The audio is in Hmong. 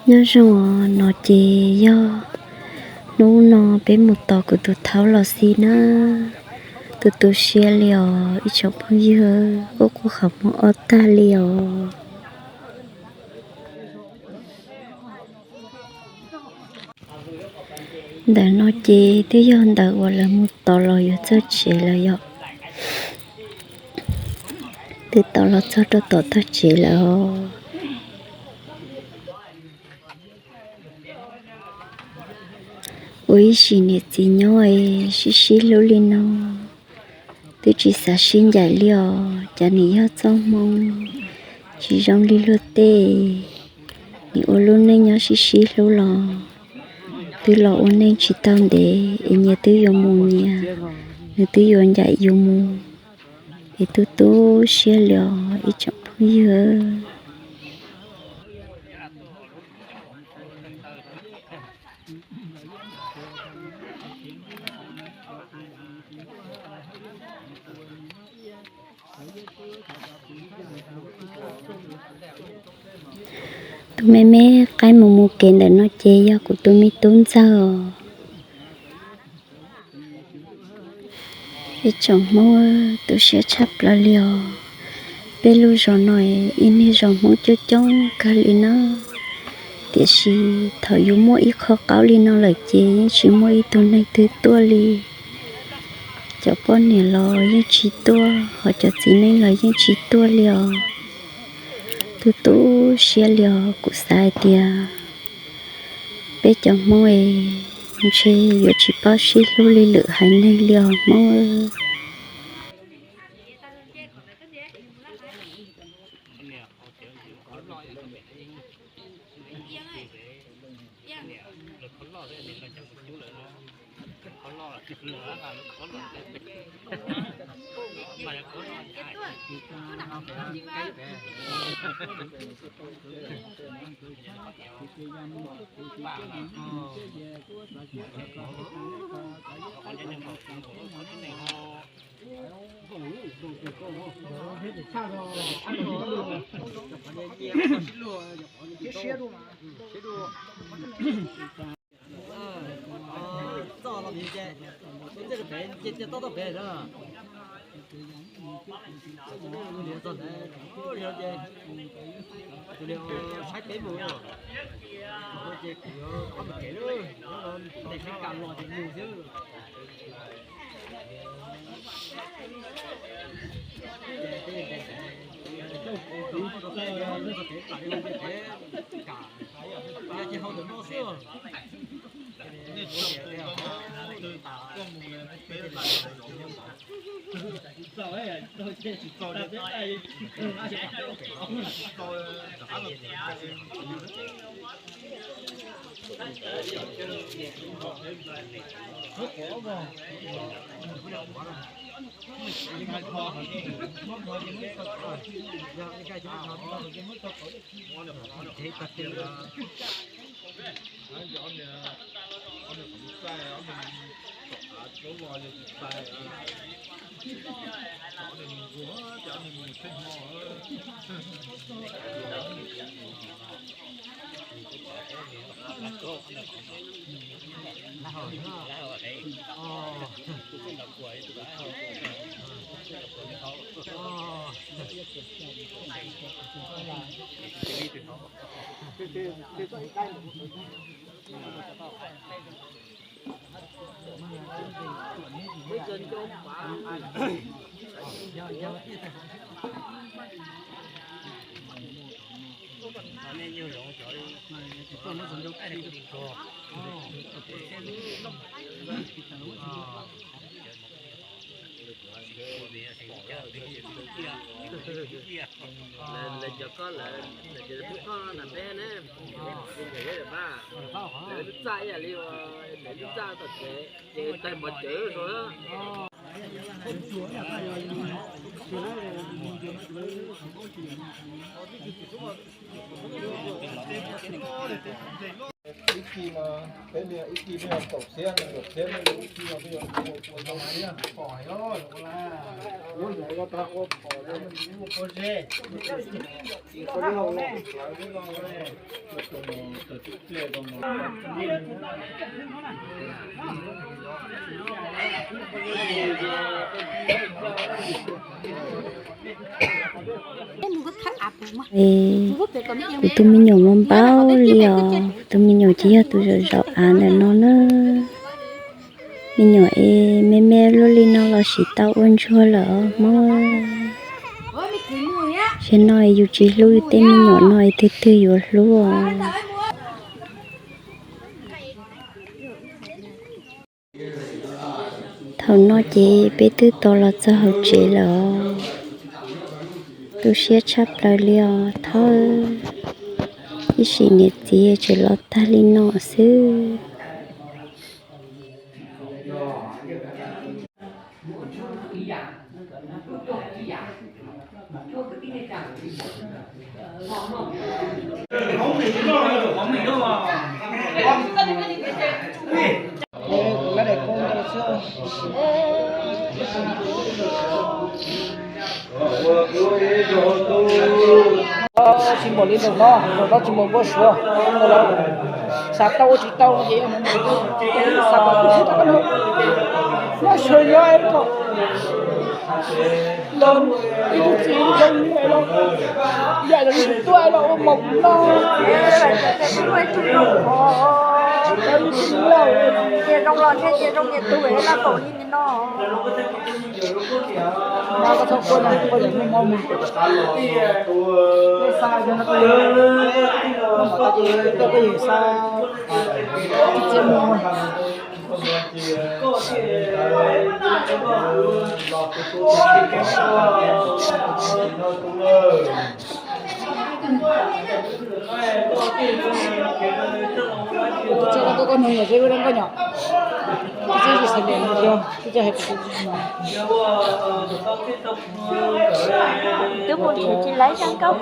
Nyob zoo no ces yog hnub no peb mus tos kuv tus thaub los xij na. Tu tu siab li os ib tsoom phooj ywg, quaj quaj qhov muag ob tag li os. Ntawm no ces twb yog ntawm uas lawv mus tos los yuav txog tsev lawm yom. Twb tos los txog rau tom tog tsev lawm os. Ua ib sim niam txiv nyob es sib sib hlub li no, twb tsis xav sib ncaim li os. Cas nim yog txoj hmoo tsis zoo li luag tej, nim ua lub neej nyob sib sib hlub los twb los ua neej tsis tau ntev es nyias twb yuav mus nyias, nws twb yuav ncaim yus mus, es tu tu siab li os ib tsoom phooj ywg. Tus me me qaib mus mus kev ntawm no ces yog kuv tus me tub ntxawg os. Ib tsoom Hmoob tu siab tshaj plaws li os. Peb lub zos no ib niag zos Hmoob coob coob kawg li na, tiam sis thaum yus muaj ib qho qaub li no lawm ces yeej tsis muaj ib tug neeg twg tuaj li. Cov poj niam los yeej tsis tuaj, ho cov txiv neej los yeej tsis tuaj li os. Tu tu siab li os, kuv xav hais tias peb cov Hmoob es ntshe yuav tsis paub sib hlub li lwm haiv neeg li os Hmoob. Lawv cov koj lawv, lawv cov pub koj nram peb ne, nkawd yog lawv pab, lawv lub txaj ib yam li, lawv lub txaj tom tsev ces tag mov cawv sau na. Kuv tus me nyuam mas npau li os, kuv tus me nyuam ces yog tus zaum zaum av ntawm no na. Me nyuam es me me luaj li no los sis tau ua ntsuag lawm os Hmoob. Zaum no yus tsis hlub yus tej me nyuam no es twg twg yuav hlub os. Thaum no ces peb twb tau los txog hauv tsev lawm os. Tu siab tshaj plaws li os Thawj. Ib sim niam txiv tseem los tag li no xwb. Tsis npaum li ntawm no, ntawm no tsis npaum npau suav, xav tau ua tsis tau ces xav kom kuv tsis tau noj sawv nyob es kom los ib tug txiv zoo li los yam li tuaj los ua mov no. Ces zoo los thiaj ces zoo niam tug es laj kaum li no. Koj txhob quaj na, koj yog muaj mob mus. Koj xa no koj yog, koj yog xa txiv mus. Tus txiv koj tuaj koj nug yog seb wb dab koj nyom. Tus txiv tsis xav liam yog tus txiv hais tus txiv no. Twb mus nrhiav tsis laib sab nkauj.